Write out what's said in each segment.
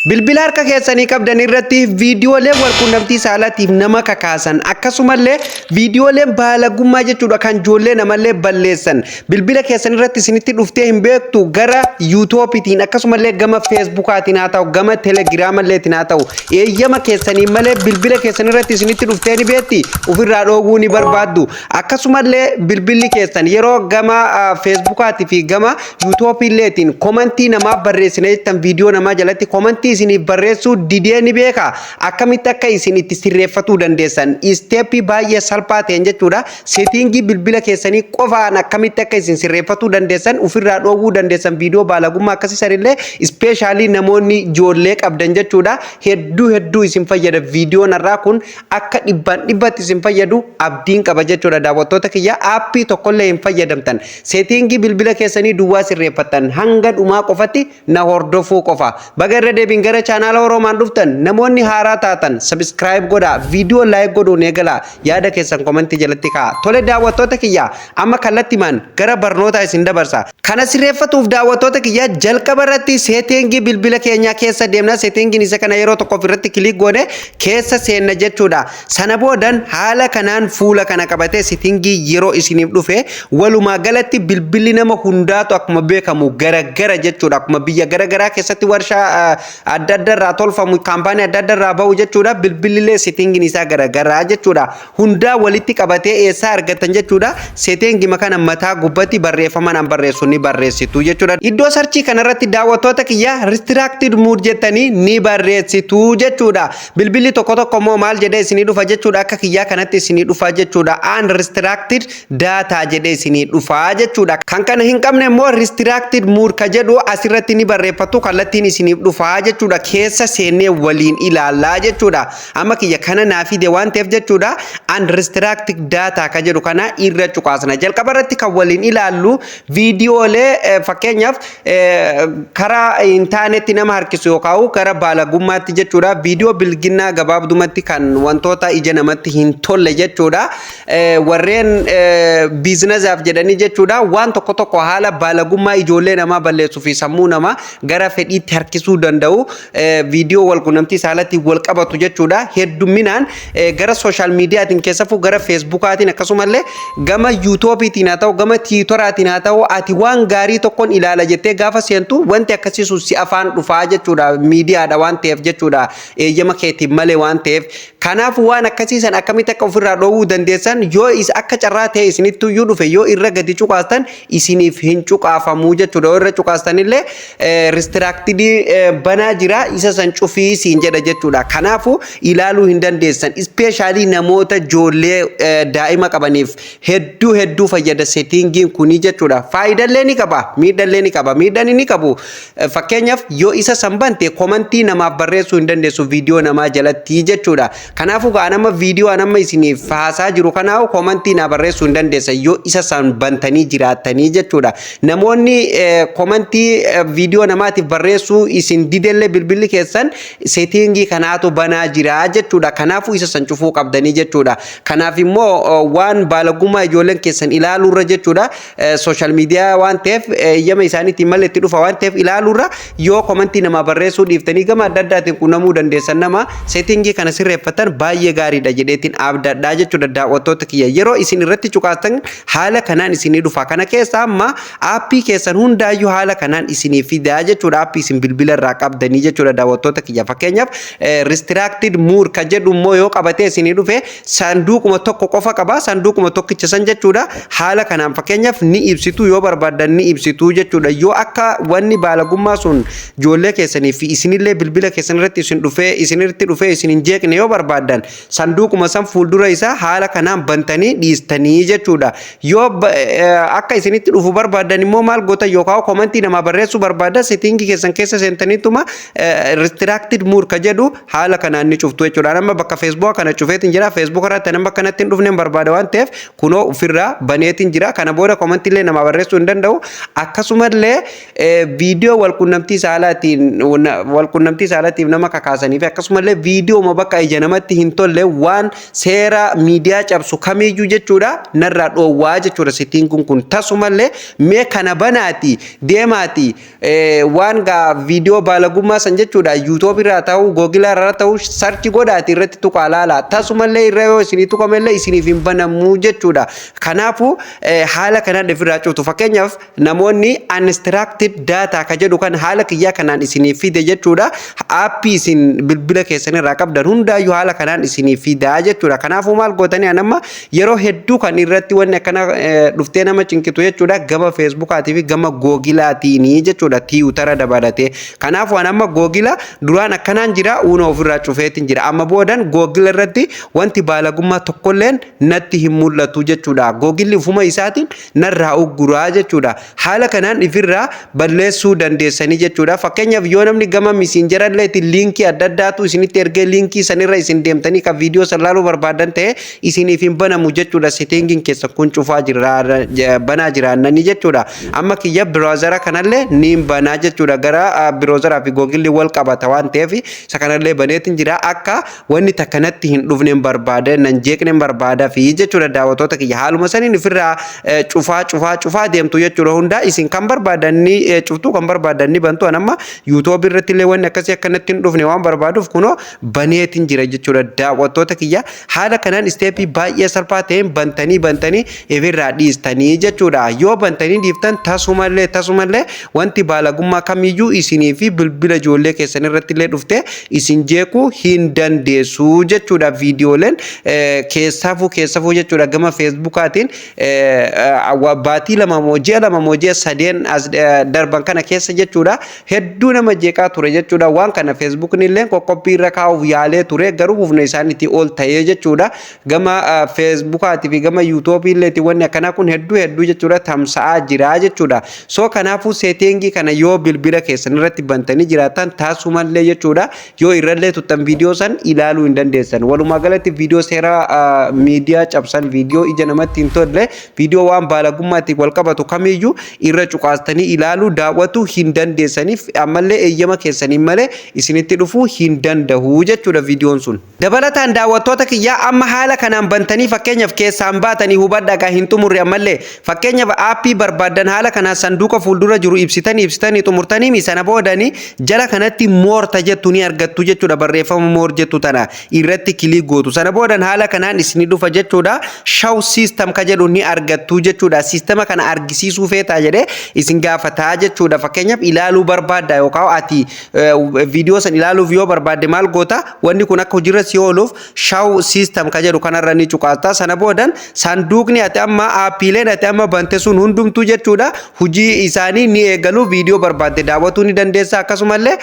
Bilbila harka keessanii qabdan irratti viidiyooleen walqunnamtii saalaatiif nama kakaasan, akkasumallee viidiyooleen baalagummaa jechuudha, kan ijoollee namallee balleessan bilbila keessan irratti isinitti dhuftee hin beektu? Gara YouTubeiitiin, akkasumallee gama Facebookaatiin haa ta'u, gama Telegiramalleetiin haa ta'u, eeyyama keessanii malee bilbila keessan irratti isinitti dhuftee ni beekti? Ofirraa dhoowwuu ni barbaaddu. Akkasumallee bilbilli keessan yeroo gama Facebookaatii fi gama YouTubeiilleetiin commentii namaa barreessine jettan, viidiyoo namaa jalatti commentii isiniif barreessuu didee ni beeka? Akkamitti akka isin itti sirreeffatuu dandeessan, stepii baay'ee salphaa ta'een jechuudha, settingii bilbila keessanii qofaan akkamitti akka isin sirreeffatuu dandeessan, ofirraa dhoowwuu dandeessan viidiyoo baalagummaa akkasii sanillee, especially namoonni ijoollee qabdan jechuudha, hedduu hedduu isin fayyada. Viidiyoon irraa kun akka dhibbaan dhibbatti isin fayyadu abdiin qaba jechuudha. Daawwattoota kiyya, appii tokkollee hin fayyadamtan, settingii bilbila keessanii duwwaa sirreeffattan. Hanga dhumaa qofatti na hordofuu qofa. Baga irra deebiin gara chaanaala Oroomaan dhuftan. Namoonni haaraa taatan subscribe godhaa, viidiyoo like godhuun eegalaa, yaada keessan commentii jalatti kaa'a. Tole daawwattoota kiyya, amma kallattimaan gara barnootaa isin dabarsa. Kana sirreeffatuuf, daawwattoota kiyya, jalqaba irratti settingii bilbila keenyaa keessa deemna. Settingiin isa kana yeroo tokkoof irratti click goone keessa seenna jechuudha. Sana boodan haala kanaan fuula kana qabatee settingii yeroo isiniif dhufe, walumaa galatti bilbilli nama hundaatu akkuma beekamu garagara jechuudha. Akkuma biyya garagaraa keessatti warshaa adda adda irraa tolfamu, kaampaanii adda adda irraa bahu jechuudha. Bilbillilee settingiin isaa garagaraa jechuudha. Hundaa walitti qabatee eessaa argatan jechuudha? Settingima kana mataa gubbatti barreeffama naan barreessu ni barreessitu jechuudha. Iddoo searchii kanarratti, daawwattoota kiyya, restricted mode jettanii ni barreessitu jechuudha. Bilbilli tokko tokko immoo maal jedhee isinii dhufa jechuudha? Akka kiyyaa kanatti isinii dhufa jechuudha. Unrestricted data jedhee isinii dhufa jechuudha. Kan kana hin qabne immoo restricted mode ka jedhu asirratti ni barreeffatu, kallattiin isiniif dhufa jechuudha. Keessa seennee waliin ilaallaa jechuudha. Amma kiyya kana naa fide waan ta'eef jechuudha, unrestricted data ka jedhu kana irra cuqaasna. Jalqaba irratti kan waliin ilaallu viidiyoolee fakkeenyaaf karaa intaanetti nama harkisu yookaan gara baalagummaatti jechuudha. Viidiyoo bilginnaa, gabaabdumatti kan wantoota ija namatti hin tolle jechuudha. Warreen businessaaf jedhanii jechuudha, waan tokko tokko haala baalagummaa ijoollee namaa balleessuu fi sammuu namaa gara fedhiitti harkisuu danda'u, viidiyoo walqunnamtii saalatti wal qabatu jechuudha. Heddumminaan gara social mediaatiin, keessafuu gara Facebookaatiin, akkasumallee gama YouTubeiitiin haa ta'u, gama Twitteraatiin haa ta'u, ati waan gaarii tokkoon ilaala jettee gaafa seentu wanti akkasii sun si afaan dhufaa jechuudha. Miidiyaadha waan ta'eef jechuudha. Eeyyama keetiin malee waan ta'eef. Kanaaf waan akkasii san akkamitti akka ofirraa dhoowwuu dandeessan, yoo isa akka carraa ta'e isinitti iyyuu dhufe, yoo irra gadi cuqaastan isiniif hin cuqaafamuu jechuudha. Yoo irra cuqaastan illee restrictedii banaa jira, isa san cufii siin jedha jechuudha. Kanaafuu ilaaluu hin dandeessan. Especially namoota ijoollee daa'ima qabaniif hedduu hedduu fayyada settingiin kunii jechuudha. Faayidallee ni qaba, miidhallee ni qaba. Miidhaan inni qabu, fakkeenyaaf yoo isa san bante commentii namaaf barreessuu hin dandeessu viidiyoo namaa jalatti jechuudha. Kanaafuu gaa nama viidiyoo nama isiniif haasaa jiru kanaaf commentii naa barreessuu hin dandeessan yoo isa san bantanii jiraattanii jechuudha. Namoonni commentii viidiyoo namaatiif barreessuu isin didellee bilbilli keessan settingii kanaatu banaa jira jechuudha. Kanaafuu isa san cufuu qabdanii jechuudha. Kanaaf immoo waan baalagummaa ijoolleen keessan ilaaluurra jechuudha, social media waan ta'eef eeyyama isaaniitiin malee itti dhufa waan ta'eef, ilaaluurra yoo commentii namaa barreessuu dhiiftanii gama adda addaatiin qunnamuu dandeessan nama settingii kana sirreeffatan baay'ee gaariidha jedheetiin abdadhaa jechuudha. Daawwattoota kiyya, yeroo isin irratti cuqaastan haala kanaan isinii dhufa. Kana keessa amma appii keessan hundaayyuu haala kanaan isinii fidaa jechuudha, appii isin bilbila irraa qabdanii jechuudha. Daawwattoota kiyya, fakkeenyaaf restricted mode ka jedhu immoo yoo qabatee isinii dhufe, sanduuquma tokko qofa qaba, sanduuquma tokkicha san jechuudha. Haala kanaan fakkeenyaaf ni ibsitu, yoo barbaaddan ni ibsitu jechuudha. Yoo akka wanni baalagummaa sun ijoollee keessanii fi isinillee bilbila keessan irratti isin dhufee isinirratti dhufee isin hin jeeqne yoo barbaaddan, sanduuquma san fuuldura isaa haala kanaan bantanii dhiistanii jechuudha. Yoo akka isinitti dhufu barbaaddan immoo maal gootan? Yookaan commentii namaa barreessuu barbaaddan, settingii keessan keessa seentaniituma restricted mode ka jedhu haala kanaan ni cuftu jechuudha. Nama bakka Facebook kana cufeetiin jira. Facebook irratti nama akkanatti hin dhufne barbaada waan ta'eef, kunoo ofirraa baneetiin jira. Kana booda commentii illee namaa barreessuu hin danda'u. Akkasumallee viidiyoo walqunnamtii saalaatiin walqunnamtii saalaatiif nama kakaasanii fi akkasumallee viidiyoo bakka ija namatti namatti hin tolle, waan seera miidiyaa cabsu kamiyyuu jechuudha narraa dhoowwaa jechuudha settingiin kun. Tasumallee mee kana banaati deemaati waan gaa viidiyoo baalagummaa san jechuudha YouTube irraa ta'uu, Google irraa ta'uu, search godhaati irratti tuqaa laala. Tasumallee irra yoo isinii tuqamellee isiniif hin banamuu jechuudha. Kanaafuu haala kanaan ofirraa cuftu. Fakkeenyaaf, namoonni unrestricted data ka jedhu kan haala kiyyaa kanaan isiniif fide jechuudha. Aappii isin bilbila keessan irraa qabdan hundaayyuu haala kanaan isiniif fidaa jechuudha. Kanaafuu maal gootanii? Anamma yeroo hedduu kan irratti wanni akkana dhuftee nama cinqitu jechuudha gama Facebookaatii fi gama Googleaatiin jechuudha, Twittera dabalatee. Kanaafuu an amma Google duraan akkanaan jira, uuna ofirraa cufeetiin jira. Amma boodan Google irratti wanti baalagummaa tokkolleen natti hin mul'atu jechuudha. Googleli ufuma isaatiin narraa ugguraa jechuudha. Haala kanaan ifirraa balleessuu dandeessanii jechuudha. Fakkeenyaaf, yoo namni gama Messengeralleetiin liinkii adda addaatu isinitti ergee, liinkii sanirra isin deemtanii kan viidiyoo san laaluu barbaadan ta'e, isiniif hin banamu jechuudha. Settingiin keessa kun cufaa jira, banaa jiraannani jechuudha. Amma kiyya browsera kanallee ni banaa jechuudha. Gara browseraa fi Googleli wal qabata waan ta'eef isa kanallee baneetiin jira. Akka wanni takka natti hin dhufne hin barbaada, nan jeeqne hin barbaada fi jechuudha. Daawwattoota kiyya, haaluma saniin ofirraa cufaa cufaa cufaa deemtu jechuudha. Hundaa isin kan barbaadan ni cuftuu, kan barbaadan ni bantu. An amma YouTube irratti illee wanni akkasii akkanatti hin dhufne waan barbaaduuf kunoo baneetiin jira jechuudha. Daawwattoota kiyya, haala kanaan steppii baay'ee salphaa ta'een bantanii bantanii ifirraa dhiistanii jechuudha. Yoo bantanii dhiiftan tasumallee tasumallee wanti baalagummaa kamiyyuu isinii fi bilbila ijoollee keessan irratti illee dhufte isin jeequu hin dandeessu jechuudha. Viidiyooleen keessaafuu keessaafuu jechuudha gama Facebookaatiin baatii 2 moo ji'a 2 moo ji'a 3n as darban kana keessa jechuudha hedduu nama jeeqaa ture jechuudha. Waan kana Facebookni illee qoqqobbii irra kaa'uuf yaalee ture, garuu humna isaaniitii ol ta'ee jechuudha. Gama Facebookaatii fi gama YouTubeii illeetii wanni akkanaa kun hedduu hedduu jechuudha tamsa'aa jira jechuudha. So kanaafuu settingii kana yoo bilbila keessan irratti bantanii jiraatan, taasumallee jechuudha yoo irrallee tuttan viidiyoo san ilaaluu hin dandeessan. Walumaa galatti viidiyoo seera miidiyaa cabsan, viidiyoo ija namatti hin tolle, viidiyoo waan baalagummaatti wal qabatu kamiyyuu irra cuqaastanii ilaaluu, daawwatu hin dandeessaniif, ammallee eeyyama keessaniin malee isinitti dhufuu hin danda'u jechuudha viidiyoon sun. Dabalataan, daawwattoota kiyyaa, amma haala kanaan bantanii fakkeenyaaf keessaan baatanii, hubadhaa gaa, hin xumurre ammallee. Fakkeenyaaf, aappii barbaaddan haala kanaan sanduuqa fuuldura jiru ibsitanii ibsitanii xumurtanii, sana boodanii jala kanatti more ta jettu ni argattu jechuudha. Barreeffama more jettu tana irratti click gootu. Sana boodan haala kanaan isinii dhufa jechuudha. Show system ka jedhu ni argattu jechuudha. Sistema kana argisiisuu feetaa jedhee isin gaafataa jechuudha. Fakkeenyaaf, ilaaluu barbaadda yookaan ati viidiyoo san ilaaluuf yoo barbaadde maal goota? Wanni kun akka hojiirra si ooluuf show system ka jedhu kanarra ni cuqaasta. Sana boodan sanduuqni ati amma, aappiileen ati amma bante sun hundumtuu jechuudha hojii isaanii ni eegalu. Viidiyoo barbaadde daawwatuu ni dandeessa, akkasumallee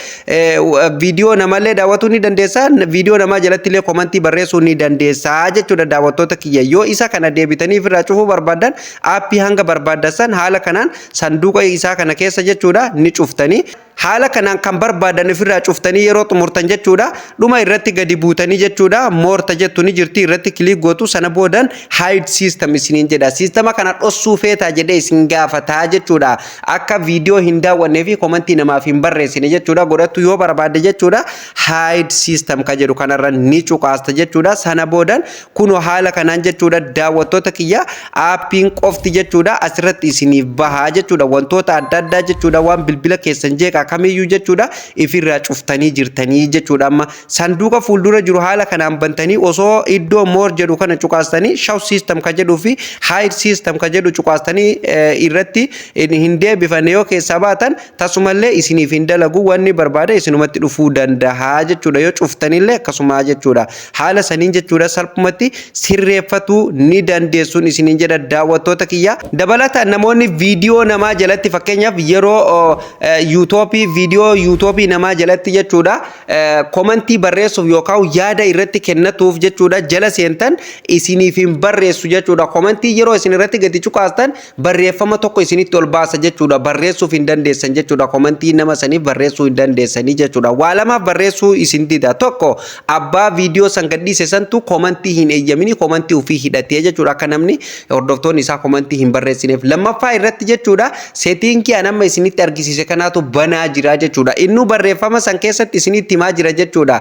viidiyoo namallee daawwatuu ni dandeessa, viidiyoo namaa jalatti illee commentii barreessuu ni dandeessa jechuudha. Daawwattoota kiyya, yoo isa kana deebitanii ofirraa cufuu barbaaddan, aappii hanga barbaaddan san haala kanaan sanduuqa isaa kana keessa jechuudha ni cuftanii. Haala kanaan kan barbaadan ofirraa cuftanii yeroo xumurtan jechuudha, dhuma irratti gadi buutanii jechuudha more ta jettu ni jirti, irratti click gootu. Sana boodan hide system isiniin jedha. Siistama kana dhossuu feetaa jedhee isin gaafataa jechuudha. Akka viidiyoo hin daawwannee fi commentii namaaf hin barreessine jechuudha godhattu yoo barbaadde jechuudha, hide system ka jedhu kanarra ni cuqaasta jechuudha. Sana boodan kunoo haala kanaan jechuudha, daawwattoota kiyya, aappiin qofti jechuudha asirratti isiniif bahaa jechuudha. Wantoota adda addaa jechuudha, waan bilbila keessan jeeqa kamiyyuu jechuudha ifirraa cuftanii jirtanii jechuudha. Amma sanduuqa fuuldura jiru haala kanaan bantanii osoo iddoo more jedhu kana cuqaastanii, show system ka jedhuu fi hide system ka jedhu cuqaastanii irratti hin deebifanne yoo keessaa baatan, tasumallee isiniif hin dalagu. Wanni barbaade isinumatti dhufuu danda'a jechuudha. Yoo cuftanillee akkasuma jechuudha. Haala saniin jechuudha salphumatti sirreeffatuu ni dandeessuun isiniin jedha, daawwattoota kiyya. Dabalataan namoonni viidiyoo namaa jalatti, fakkeenyaaf yeroo YouTubeii, viidiyoo YouTubeii namaa jalatti jechuudha commentii barreessuuf yookaan yaada irratti kennatuuf jechuudha jala seentan isiniif hin barreessu jechuudha. Commentii yeroo isin irratti gadi cuqaastan barreeffama tokko isinitti ol baasa jechuudha. Barreessuuf hin dandeessan jechuudha. Commentii nama saniif barreessuu hin dandeessanii jechuudha. Waa lamaaf barreessuu isin dida. Tokko, abbaa viidiyoo san gadhiise santu commentii hin eeyyamini, commentii ofii hidhatee jechuudha, akka namni hordoftoonni isaa commentii hin barreessineef. Lammaffaa irratti jechuudha settingii an amma isinitti argisiise kanaatu banaa. banaa jira jechuudha. Innuu barreeffama san keessatti isinitti himaa jira jechuudha.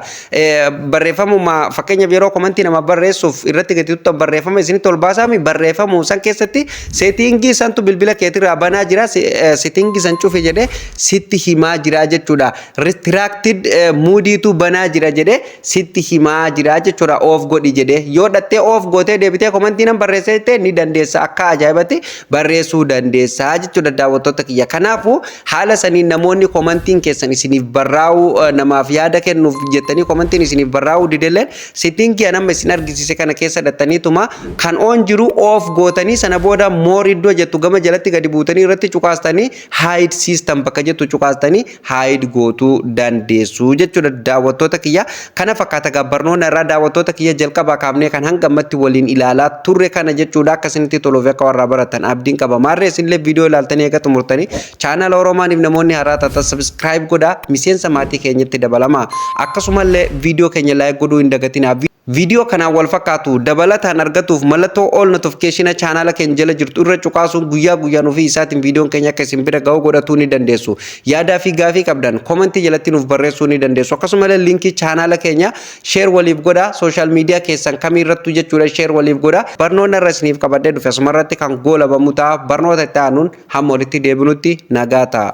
Barreeffamuma fakkeenyaaf yeroo komantii nama barreessuuf irratti gadi tuttan barreeffama isinitti ol baasaami, barreeffamu san keessatti setting santu bilbila keetirraa banaa jira, setting san cufe jedhee sitti himaa jira jechuudha. Restricted modeiitu banaa jira jedhee sitti himaa jira jechuudha. Off godhi jedhee yoo dhattee off gootee deebitee komantii nan barreessee jettee ni dandeessa, akka ajaa'ibatti barreessuu dandeessa jechuudha, daawwattoota kiyya. Kanaafuu haala saniin namoonni komantiin keessan isiniif barraa'uu, namaaf yaada kennuuf jettanii komantiin isiniif barraa'uu didelleen, setting nama isin argisiise kana keessa dhattaniituma kan on jiru off gootanii, sana booda more iddoo jettu gama jalatti gadi buutanii irratti cuqaastanii, hide system bakka jettu cuqaastanii hide gootuu dandeessu jechuudha, daawwattoota kiyya. Kana fakkaata barnoonni irraa, daawwattoota kiyya, jalqabaa kaafnee kan hanga ammatti waliin ilaalaa turre kana jechuudha. Akka isinitti toluuf akka warraa baratan abdiin qaba. Maarree isinillee viidiyoo ilaaltanii eega xumurtanii chaanala Oromaaniif namoonni haaraa taatan subscribe godhaa, miseensa maatii keenyatti dabalama. Akkasumallee viidiyoo keenya like godhuu hin dagatinaa. Viidiyoo kanaan wal fakkaatu dabalataan argatuuf mallattoo all notification chaanala keenya jala jirtu irra cuqaasuun guyyaa guyyaan ofii isaatiin viidiyoon keenya akka isin bira ga'u godhatuu ni dandeessu. Yaadaa fi gaafii qabdan komantii jalatti nuuf barreessuu ni dandeessu. Akkasumallee linkii chaanala keenya share waliif godhaa, social media keessan kamiirrattuu jechuudha, share waliif godhaa. Barnoonni irra isiniif qabadhee dhufe asumarratti kan goolabamu ta'a. Barnoota itti aanuun hamma walitti deebinutti nagaa ta'a.